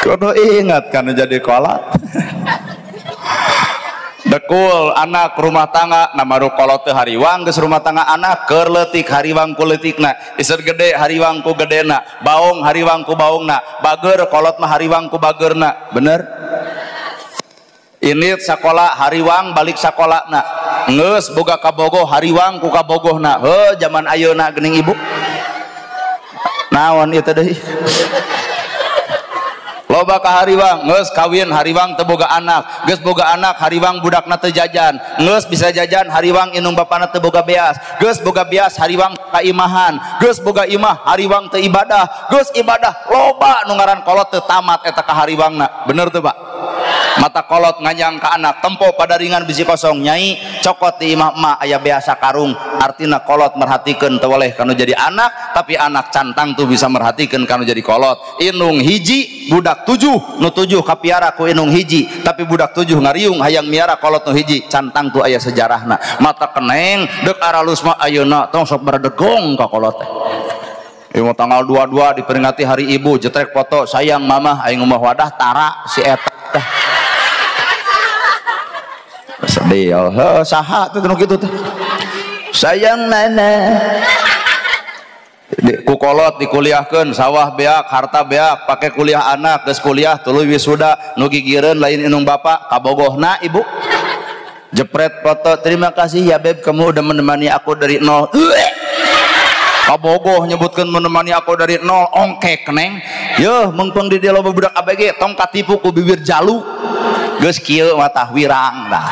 Kudu ingat kan jadi kolot. Dekul anak rumah tangga nama kolot teh hariwang geus rumah tangga anak keur leutik hariwang ku leutikna, iser gede hariwang ku gedena, baong hariwang ku baongna, bager kolot mah hariwang ku bagerna. Bener? Ini sakola hariwang balik sakolana, geus boga kabogoh hariwang ku kabogohna. Heuh zaman ayeuna geuning ibu. Naon ieu teh deui? Loba ka hariwang, geus kawin hariwang teu boga anak, geus boga anak hariwang budakna teu jajan, geus bisa jajan hariwang indung bapana teu boga beas, geus boga beas hariwang ka imahan, geus boga imah hariwang teu ibadah, geus ibadah loba nu ngaran kolot teu tamat eta ka hariwangna. Bener teu Pak? Mata kolot nganyang ka anak, tempo pada ringan bisi kosong, nyai cokot di imah emak aya beasa karung. Artina kolot merhatikeun teu weleh kanu jadi anak, tapi anak cantang tuh bisa merhatikeun kanu jadi kolot. Indung hiji budak 7, nu 7 kapiara ku indung hiji, tapi budak 7 ngariung hayang miara kolot nu hiji, cantang tuh aya sejarahna. Mata keneng deuk aralus mah ayeuna tong sok berdegong ka kolot teh. Ieu tanggal 22 diperingati hari ibu, jetrek foto sayang mamah aing mah wadah tara si eta teh. Sedih, oh, saha tuh nu kitu teh. Sayang mama. Ku kolot dikuliahkeun, sawah beak, harta beak, pake kuliah anak, geus kuliah tuluy wisuda, nu gigireun lain indung bapak, kabogohna ibu. Jepret foto, terima kasih ya beb, kamu udah menemani aku dari nol. Kabogoh nyebutkeun menemani aku dari nol, ongkek neng. Yeuh, meungpeung di dieu loba budak ABG, tong katipu ku bibir jalu. Geus kieu mah tah wirang tah.